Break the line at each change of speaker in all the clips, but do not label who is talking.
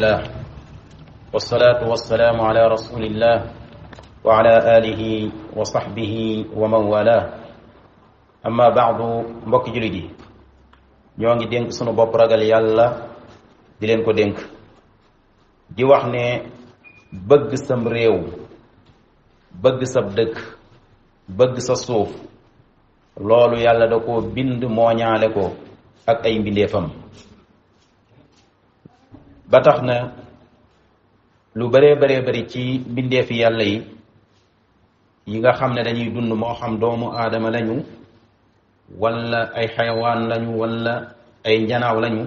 الله والصلاة والسلام على رسول الله وعلى آله وصحبه ومن والاه أما بعد mbokk jullit yi ñoo ngi dénk sunu bopp ragal yàlla di leen ko dénk di wax ne bëgg sam réew bëgg sab dëkk bëgg sa suuf loolu yàlla da ko bind mooñaale ko ak ay mbindeefam ba tax na lu bëree bari ci mbindeefi yàlla yi nga xam ne dañuy dund moo xam doomu aadama lañu wala ay xayawaan lañu wala ay njanaaw lañu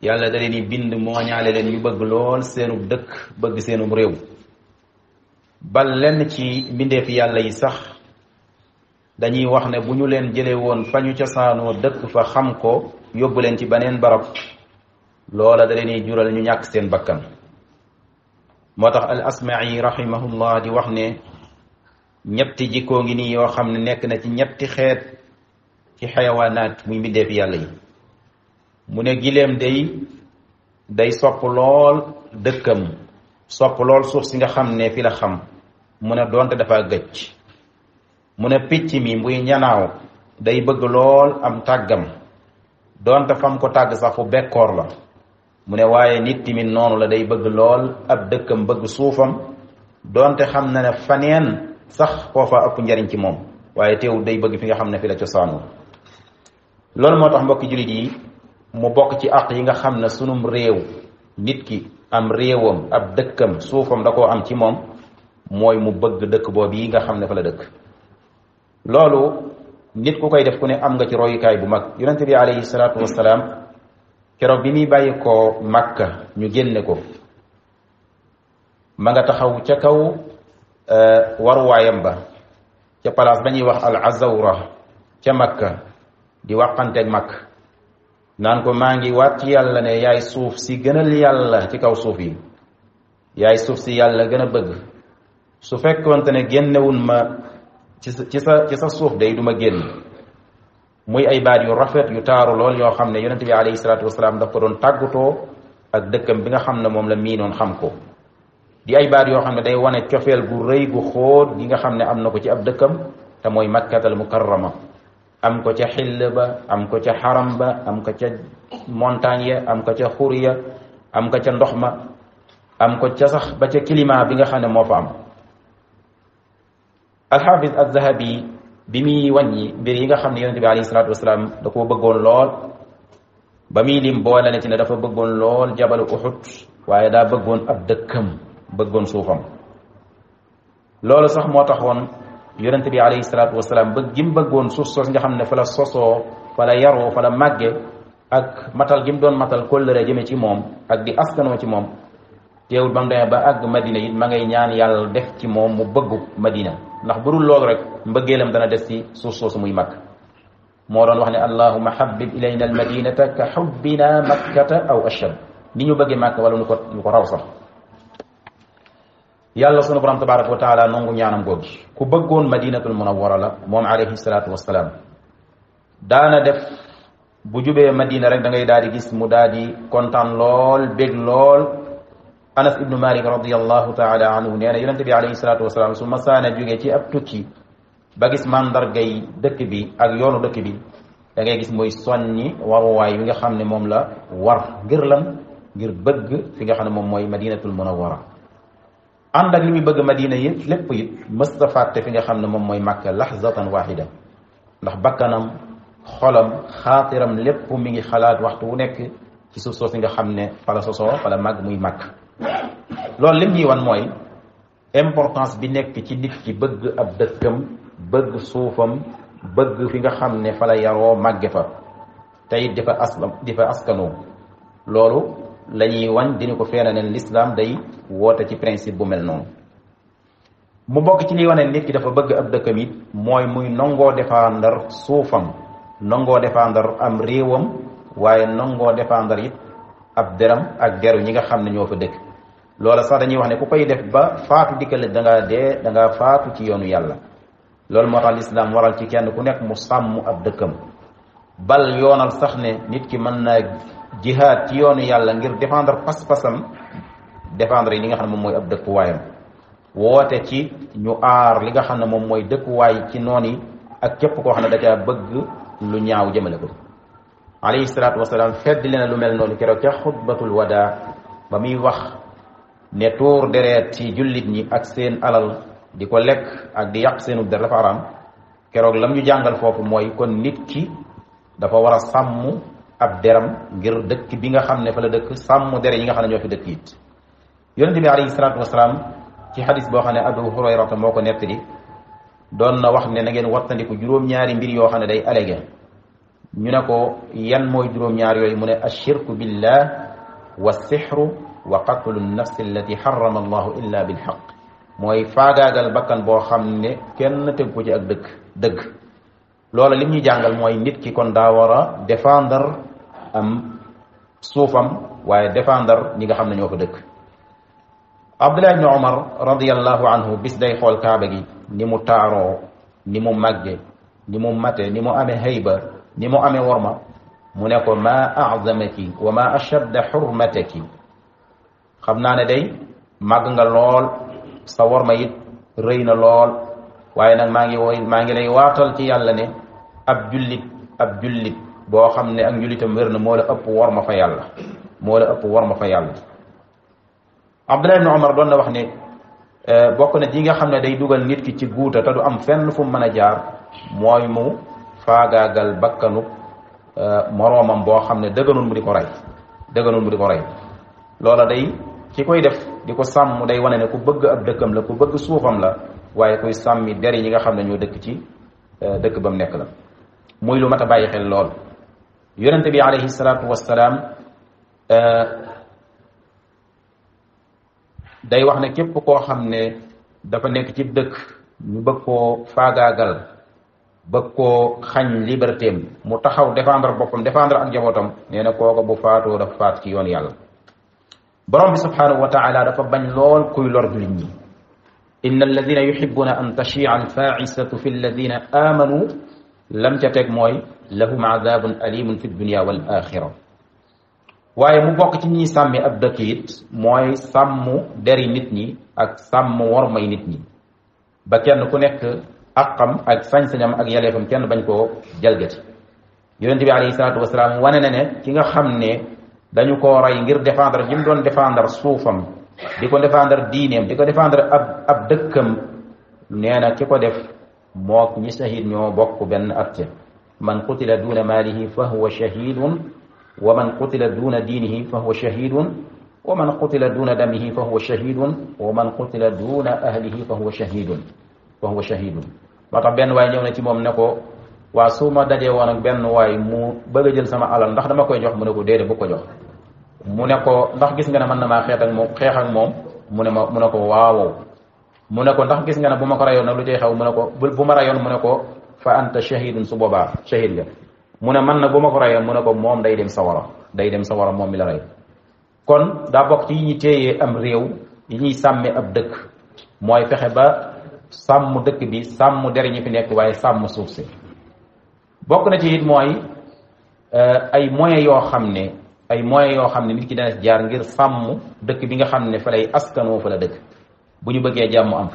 yàlla da leen di bind mooñaale leen ñu bëgg lool seenu dëkk bëgg seenum réew bal lenn ci mbindeefi yàlla yi sax dañuy wax ne bu ñu leen jële woon fa ñu cosaanoo dëkk fa xam ko yóbbu leen ci beneen barab loola da leen di jural ñu ñàkk seen bakkan moo tax al asma'i rahimahullah di wax ne ñetti jikkoo ngi nii yoo xam ne nekk na ci ñetti xeet ci xayawaanaat muy mbindeefi yàlla yi mu ne gileem day sopp lool dëkkam sopp lool suuf si nga xam ne fi la xam mu ne doonte dafa gëcc mu ne picc mi muy ñanaaw day bëgg lool am tàggam doonte fam ko tàgg sax fu bekkoor la mu ne waaye nit tamit noonu la day bëgg lool ab dëkkam bëgg suufam doonte xam na ne faneen sax foofa ëpp njariñ ci moom waaye teewul day bëgg fi nga xam ne fi la cosaanu loolu moo tax mbokki jullit yi mu bokk ci àq yi nga xam ne sunum réew nit ki am réewam ab dëkkam suufam da koo am ci moom mooy mu bëgg dëkk boobu yi nga xam ne fa la dëkk loolu nit ku koy def ku ne am nga ci royukaay bu mag yonente bi alayhi salaatu wassalaam keroog bi muy bàyyi ko Makka ñu génne ko ma nga taxaw ca kaw waruwaayam ba ca place ba ñuy wax al azawra ca Makka di waxanteeg Makka naan ko maa ngi waat ci yàlla ne yaay suuf si gënal yàlla ci kaw suuf yi yaay suuf si yàlla gën a bëgg su fekkoonte ne génnewun ma ci sa suuf day du ma génn muy ay baat yu rafet yu taaru lool yoo xam ne yonente bi alayhi salaatu wasalaam daf ko doon tàggutoo ak dëkkam bi nga xam ne moom la miinoon xam ko di ay baat yoo xam ne day wane cofeel gu rëy gu xóot gi nga xam ne am na ko ci ab dëkkam te mooy makkatal mukarrama am ko ca xill ba am ko ca xaram ba am ko ca montagne ya am ko ca xur ya am ko ca ndox ma am ko ca sax ba ca climat bi nga xam ne moo fa am alxaafis az-zahabi bi muy wàññi mbir yi nga xam ne yonente bi alayhi salaatu wasalaam da koo bëggoon lool ba muy lim boole na ci ne dafa bëggoon lool jabalu uxud waaye daa bëggoon ab dëkkam bëggoon suufam loolu sax moo taxoon yonente bi alayhi salaatu wasalaam bëgg gim bëggoon suuf soos nga xam ne fa la sosoo fa la yaroo fa la màgge ak matal gim doon matal kóllëre jëme ci moom ak di askanoo ci moom teewul ba mu demee ba àgg madina it ma ngay ñaan yàlla def ci moom mu bëggu madina ndax bu dul loolu rek mbëggeelam dana des ci suuf soosu muy makk moo doon wax ne allahuma habib ilayna almadinata ka xubbina makkata aw ashad ni ñu bëggee màkk wala ñu ko raw sax yàlla sunu borom tabaraka wa taala nangu ñaanam googi ku bëggoon madinatul munawwara la moom alayhi salaatu wassalaam daana def bu jubee madina rek da ngay daal di gis mu daal di kontaan lool bég lool anas ibnu malik radiallahu taala anhu nee na yonente bi alayhi salaatu wasalaam su masaana jógee ci ab tukki ba gis mandargay dëkk bi ak yoonu dëkk bi da ngay gis muy soññi waruwaay wi nga xam ne moom la war ngir lan ngir bëgg fi nga xam ne moom mooy madinatul munawwara ànd ak li muy bëgg madina yi lépp it mësta fàtte fi nga xam ne moom mooy makka lahzatan wahida ndax bakkanam xolam xaatiram lépp mi ngi xalaat waxtu wu nekk ci suuf soosi nga xam ne fala sosoo fala màgg muy màkk loolu lim ñuy wan mooy importance bi nekk ci nit ki bëgg ab dëkkam bëgg suufam bëgg fi nga xam ne fa la yaroo màgge fa te it di fa askanoo loolu la ñuy wan dina ko feena neen l'islam day woote ci principe bu mel noonu mu bokk ci liy wane nit ki dafa bëgg ab dëkkam it mooy muy nangoo défendre suufam nangoo défendre am réewam waaye nangoo défendre it ab deram ak deru ñi nga xam ne ñoo fa dëkk loola sax dañuy wax ne ku koy def ba faatu dikkale da ngaa dee da ngaa faatu ci yoonu yàlla loolu moo tax lislaam waral ci kenn ku nekk mu sàmm ab dëkkam bal yoonal sax ne nit ki mën naa jihaad ci yoonu yàlla ngir défendre pas-pasam défendre yi li nga xam ne moom mooy ab dëkkuwaayam woote ci ñu aar li nga xam ne moom mooy dëkkuwaay ci noon yi ak képp koo xam ne da caa bëgg lu ñaaw jëmale ko alayhi salaatu wasalaam fedd leen lu mel noonu keroog ca xutbatul wadaa ba muy wax ne tuur deret ci jullit ñi ak seen alal di ko lekk ak di yàq seenu der dafa araam keroog lam ñu jàngal foofu mooy kon nit ki dafa war a sàmm ab deram ngir dëkk bi nga xam ne fa la dëkk sàmm dere yi nga xam ne ñoo fi dëkk it yonente bi alayhi salaatu wasalaam ci xadis boo xam ne Abu Hurayrata moo ko nettali doon na wax ne na ngeen wattandiku juróom-ñaari mbir yoo xam ne day allégué ñu ne ko yan mooy juróom-ñaar yooyu mu ne ashirku billah wa sixru wa qatlu nafsi allati harrama allahu illa bilxaq mooy faagaagal bakkan boo xam ne kenn teg ko ci ak dëgg loola lim ñuy jàngal mooy nit ki kon daa war a défendre am suufam waaye défendre ñi nga xam ne ñoo ko dëkk Abdullah ibn Umar radiyallahu anhu bis day xool kaaba gi ni mu taaroo ni mu màgge ni mu mate ni mu amee hayba ni mu amee worma mu ne ko ma a'zamaki wa ma ashadda hurmataki xam naa ne day màgg nga lool sa worma it rëy na lool waaye nag maa ngi lay waatal ci yàlla ne ab jullit boo xam ne ak njullitam wér na moo la ëpp worma fa yàlla Abdullah ibn Umar doon na wax ne bokk na ji nga xam ne day dugal nit ki ci guuta te du am fenn fu mu mën a jaar mooy mu faagaagal bakkanu moroomam boo xam ne dëgganul mu di ko rey loola day ki koy def di ko sàmm day wane ne ku bëgg ab dëkkam la ku bëgg suufam la waaye kuy sàmmi der yi ñi nga xam ne ñoo dëkk ci dëkk ba mu nekk la muy lu mat a bàyyi xel lool yonente bi alayhi salaatu wassalaam day wax ne képp koo xam ne dafa nekk ci dëkk ñu bëgg koo faagaagal bëgg koo xañ liberté am mu taxaw défendre boppam défendre ak njabootam nee na kooka bu faatoo dafa faat ci yoon yàlla borom bi subhanahu wa taala dafa bañ lool kuy lor jullit ñi inna alladina yuhibbuna an tachia alfaisatu fi alladina amanu lam ca teg mooy lahum adabun alimun fi dunia wal axira waaye mu bokk ci ñi sàmmi ab dëkk it mooy sàmm deri nit ñi ak sàmm wormay nit ñi ba kenn ku nekk àqam ak sañ-sañam ak yelleefam kenn bañ koo jalgati yonente bi alayhi salaatu wasalaam wane na ne ki nga xam ne dañu koo rey ngir défendre ji mu doon défendre suufam di ko défendre diineem di ko défendre ab dëkkam nee na ki ko def mook ñi shahid ñoo bokk benn atte man qutila duuna maalihi fa huwa shahidun wa man qutila duuna diinihi fa huwa shahidun wa man qutila duuna damihi fa huwa shahidun wa man qutila duuna ahlihi fa huwa shahidun moo tax benn waay ñëw na ci moom ne ko waa su ma dajee woon ak benn waay mu bëgg a jël sama alal ndax dama koy jox mu ne ko déedéet bu ko jox mu ne ko ndax gis nga ne mën na maa xeex ak moom mu ne ko waaw mu ne ko ndax gis nga ne bu ma ko rayoon nag lu cay xew mu ne ko bu ma rayoon mu ne ko fa anta shahidun su boobaa shahid nga mu ne man nag bu ma ko rayoon mu ne ko moom day dem sawara moom mi la rey kon daa bokk ci yi ñuy téyee am réew yi ñuy sàmme ab dëkk mooy fexe ba sàmm dëkk bi sàmm der ñi fi nekk waaye sàmm suuf si bokk na ci it mooy ay moyens yoo xam ne nit ki dana jaar ngir sàmm dëkk bi nga xam ne fa lay askanoo fa la dëkk bu ñu bëggee jàmm am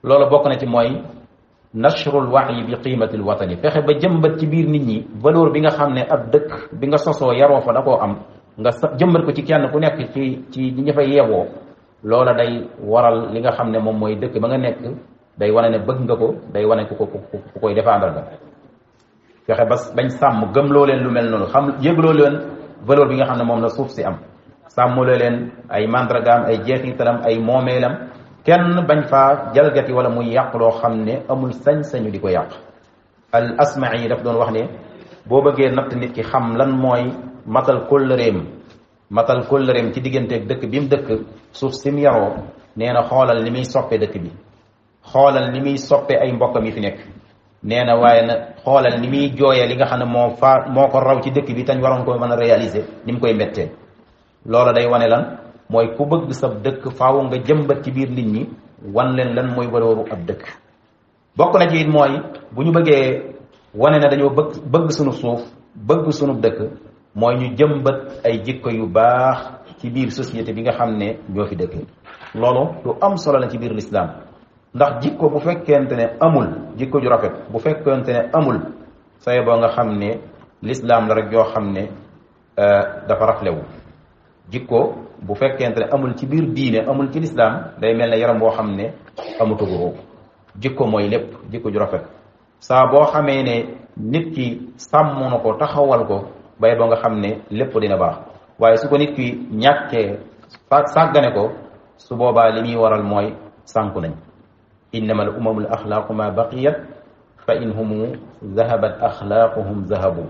loolu bokk na ci mooy nashrul wa'yi bi qiimatil watani fexe ba jëmbat ci biir nit ñi valeur bi nga xam ne ab dëkk bi nga sosoo yaroo fa da koo am nga jëmbat ko ci kenn ku nekk ci ñi fa yeewoo loola day waral li nga xam ne moom mooy dëkk ba nga nekk day wane ne bëgg nga ko day wane ku koy défendre nga fexe ba bañ sàmm gëmloo leen lu mel noonu xam yëgloo leen valeur bi nga xam ne moom la suuf si am sàmmloo leen ay mandragaam ay jeexitalam ay moomeelam kenn bañ faa jalgati wala muy yàq loo xam ne amul sañ-sañu di ko yàq al asma'i daf doon wax ne boo bëggee natt nit ki xam lan mooy matal kóllëreem ci digganteeg dëkk bi mu dëkk suuf si mu yaroo nee na xoolal ni muy soppe dëkk bi xoolal ni muy soppe ay mbokkam yi fi nekk nee na waaye nag xoolal ni muy jooyee li nga xam ne moo ko raw ci dëkk bi tañ waroon ko mën a réaliser ni mu koy mettee loola day wane lan mooy ku bëgg sa dëkk faaw nga jëmbat ci biir nit ñi wan leen lan mooy walooru ab dëkk bokk na ci it mooy bu ñu bëggee wane ne dañoo bëgg sunu suuf bëgg sunu dëkk mooy ñu jëmbat ay jikko yu baax ci biir société bi nga xam ne ñoo fi dëkk. loolu lu am solo la ci biir lislaam ndax jikko bu fekkente ne amul jikko ju rafet bu fekkente ne amul say boo nga xam ne lislaam la rek yoo xam ne dafa raflewu. jikko bu fekkente ne amul ci biir diine amul ci lislaam day mel ne yaram boo xam ne amutu gu jikko mooy lépp jikko ju rafet saa boo xamee ne nit ki sàmm na ko taxawal ko bay ba nga xam ne lépp dina baax waaye su ko nit ki ñàkkee sàggane ko su boobaa li muy waral mooy sànku nañ. innama al umamu al axlaaqu ma baqiyat fa in humu zahabat axlaaquhum zahabu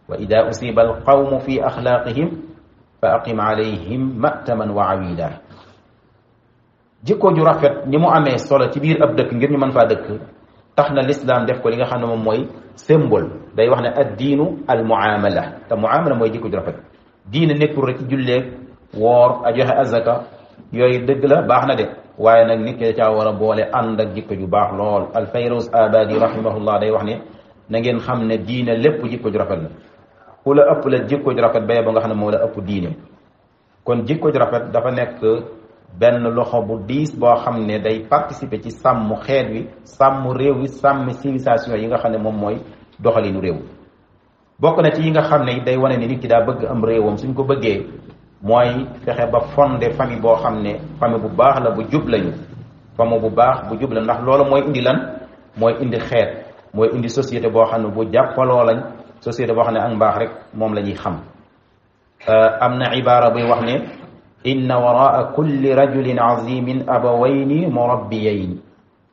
wa ida usiba al qawmu fi axlaaqihim fa aqim alayhim ma'taman wa awida. jikko ju rafet ni mu amee solo ci biir ab dëkk ngir ñu mën faa dëkk tax na lislaam def ko li nga xam ne moom mooy symbole day wax ne ad diinu al muamala te muamala mooy jikko ju rafet. diine nekkul rek ci julleeg woor a joxe azaka yooyu dëgg la baax na de waaye nag nit ki caa war a boole ànd ak jikko ju baax lool. al Fayruz Abadi rahimahullah day wax ne na ngeen xam ne diine lépp jikko ju rafet la. ku la ëpp la jikko ju rafet ba nga xam ne moo la ëpp diine. kon jikko ju rafet dafa nekk benn loxo bu diis boo xam ne day participer ci sàmm xeet wi sàmm réew wi sàmm civilisation yi nga xam ne moom mooy doxalinu réew. bokk na ci yi nga xam ne day wane ni nit ki daa bëgg am réewam suñ ko bëggee mooy fexe ba fonder famille boo xam ne famille bu baax la bu jub lañu. famille bu baax bu jub la ndax loolu mooy indi lan mooy indi xeet mooy indi société boo xam ne bu jàppaloo lañ société boo xam ne ak mbaax rek moom la ñuy xam. am na ibaara buy wax ne inna waraa kulli rajulin azimin abawayni murabbiyayni.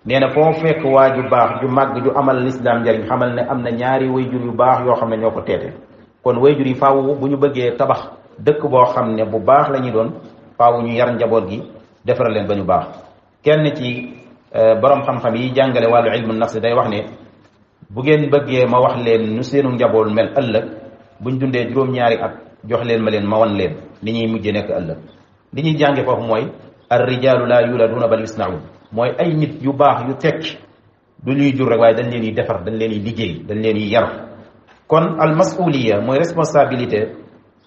nee na foo fekk waa ju baax ju màgg ju amal lislaam njariñ xamal ne am na ñaari wayjur yu baax yoo xam ne ñoo ko teete. kon wayjur yi faaw bu ñu bëggee tabax dëkk boo xam ne bu baax la ñuy doon faaw ñu yar njaboot gi defaral leen ba ñu baax. kenn ci borom xam-xam yi jàngale wàllu ilmu nafs day wax ne bu ngeen bëggee ma wax leen nu seenu njaboot mel ëllëg buñ dundee juróom-ñaari at jox leen ma leen ma wan leen li ñuy mujjee nekk ëllëg. li ñuy jànge foofu mooy ar rijaalu laa yuladuuna bal yusnaun mooy ay nit yu baax yu tekki du ñuy jur rek waaye dañ leen yi defar dañ leen yi liggéey dañ leen yi yar. kon al masuliya mooy responsabilité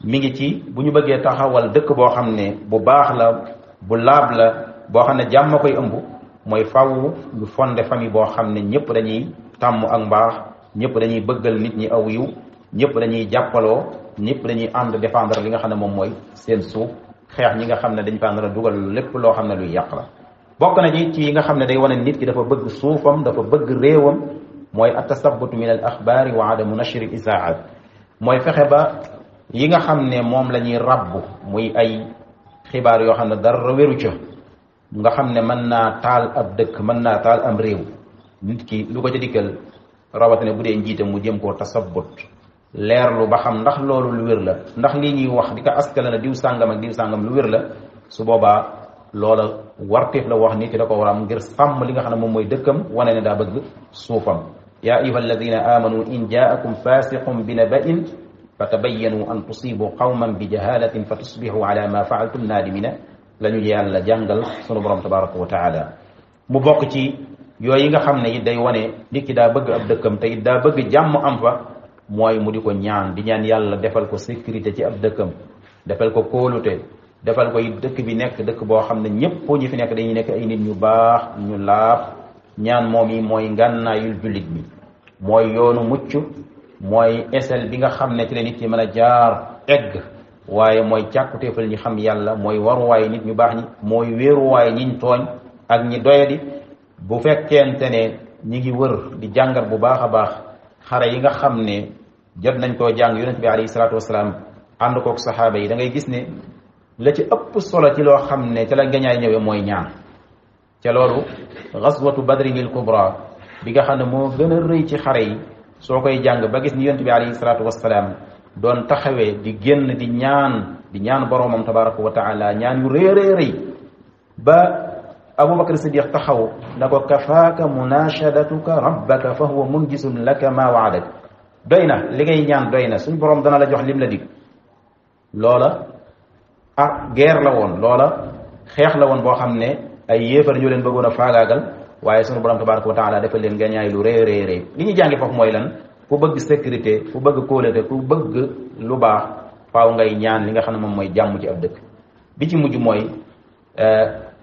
mi ngi ci bu ñu bëggee taxawal dëkk boo xam ne bu baax la bu laab la boo xam ne jàmm koy ëmb mooy faw ñu fondé famille boo xam ne ñëpp dañuy tàmm ak mbaax ñëpp dañuy bëggal nit ñi aw yiw ñëpp dañuy jàppaloo ñëpp dañuy ànd défendre li nga xam ne moom mooy seen suuf xeex ñi nga xam ne dañ faa nar a dugal lépp loo xam ne luy yàq la. bokk na ci yi nga xam ne day wane nit ki dafa bëgg suufam dafa bëgg réewam mooy at-tasabbutu min al axbaari wa adamu nashri al isaa'at mooy fexe ba yi nga xam ne moom la ñuy rabbu muy ay xibaar yoo xam ne dara wéru ca nga xam ne mën naa taal ab dëkk mën naa taal am réew nit ki lu ko ca dikkal rawatina bu dee njiite mu jëm koo tasabbut leerlu ba xam ndax loolu lu wér la ndax lii ñuy wax di ko askale na diw sàngam ak diw sàngam lu wér la su boobaa loola warteef la wax nit ki da ko war a am ngir sàmm li nga xam ne moom mooy dëkkam wane ne daa bëgg suufam. yaa ayuha alladina amanu in jaakum fasiqun bi naba'in fatabayyanu an tusibu qawman bi jahalatin fa tusbihu ala ma faaltum naadimina la ñu yàlla jàngal sunu borom tabaraka wa taala. mu bokk ci yooyu yi nga xam ne it day wane nit ki daa bëgg ab dëkkam te it daa bëgg jàmm am fa mooy mu di ko ñaan di ñaan yàlla defal ko sécurité ci ab dëkkam defal ko kóolute defal ko it dëkk bi nekk dëkk boo xam ne ñëpp ñi fi nekk dañuy nekk ay nit ñu baax ñu laab. ñaan moom yi mooy ngànnaayul jullit bi mooy yoonu mucc mooy esel bi nga xam ne ci la nit ki mën a jaar egg waaye mooy càkkutéefal ñi xam yàlla mooy waruwaay nit ñu baax ñi mooy wéeruwaay ñiñ tooñ ak ñi doyadi. bu fekkente ne ñi ngi wër di jàngat bu baax a baax xare yi nga xam ne jot nañ koo jàng yonent bi alayhi salaatu wasalaam ànd kook saxaaba yi da ngay gis ne la ci ëpp solo ci loo xam ne ca la gañaay ñëwee mooy ñaan. ca loolu gaswatu badrinil kubra bi nga xam ne moo gën a rëy ci xare yi soo koy jàng ba gis ni yonent bi alayhi salaatu wasalaam doon taxawee di génn di ñaan boroomam tabaraka wa taala ñaan yu rëy rëy ba Abubakar Siddiq taxaw na ko kafaaka munashadatuka rabbaka fa huwa munjisun laka ma waadak doy na li ngay ñaan doy na suñ boroom dana la jox lim la dig. loola guerre la woon loola xeex la woon boo xam ne ay yéefar ñoo leen bëggoon a faagaagal waaye sunu borom tabaraka wa taala dafa leen gañaay lu rëy li ñuy jàngi foofu mooy lan ku bëgg sécurité ku bëgg kóolute ku bëgg lu baax faaw ngay ñaan li nga xam ne moom mooy jàmm ci ab dëkk bi ci mujj mooy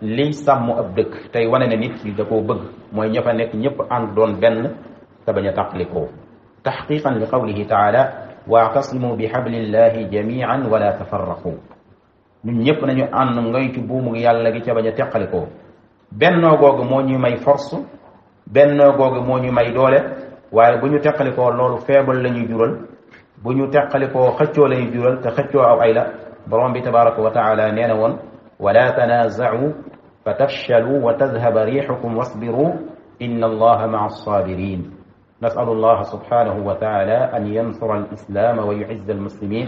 liy sàmm ab dëkk tey wane ne nit ki da koo bëgg mooy ña fa nekk ñëpp ànd doon benn te bañ a tàqalikoo taxqiqan li qawlihi taala waatasimu bi hablillahi jamian wala tafarraqu ñun ñëpp nañu ànd ngoytu buumu yàlla gi ca bañ a teqalikoo bennoo googu moo ñuy may force bennoo googu moo ñu may doole waaye bu ñu teqalikoo loolu feebal la ñuy jural bu ñu teqalikoo xëccoo la ñuy jural te xëccoo aw ay la borom bi tabaraka wa taala nee na woon wala tanaaza'u fa tafshalu wa tadhhaba riixukum wasbiru inna allaha ma'a as-sabirin نسأل الله سبحانه وتعالى أن ينصر الإسلام ويعز المسلمين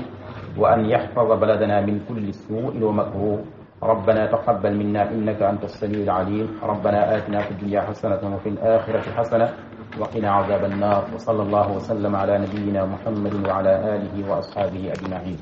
وأن يحفظ بلدنا من كل سوء ومكروه ربنا تقبل منا إنك أنت السميع العليم ربنا آتنا في الدنيا حسنة وفي الآخرة حسنة وقنا عذاب النار وصلى الله وسلم على نبينا محمد وعلى آله وأصحابه أجمعين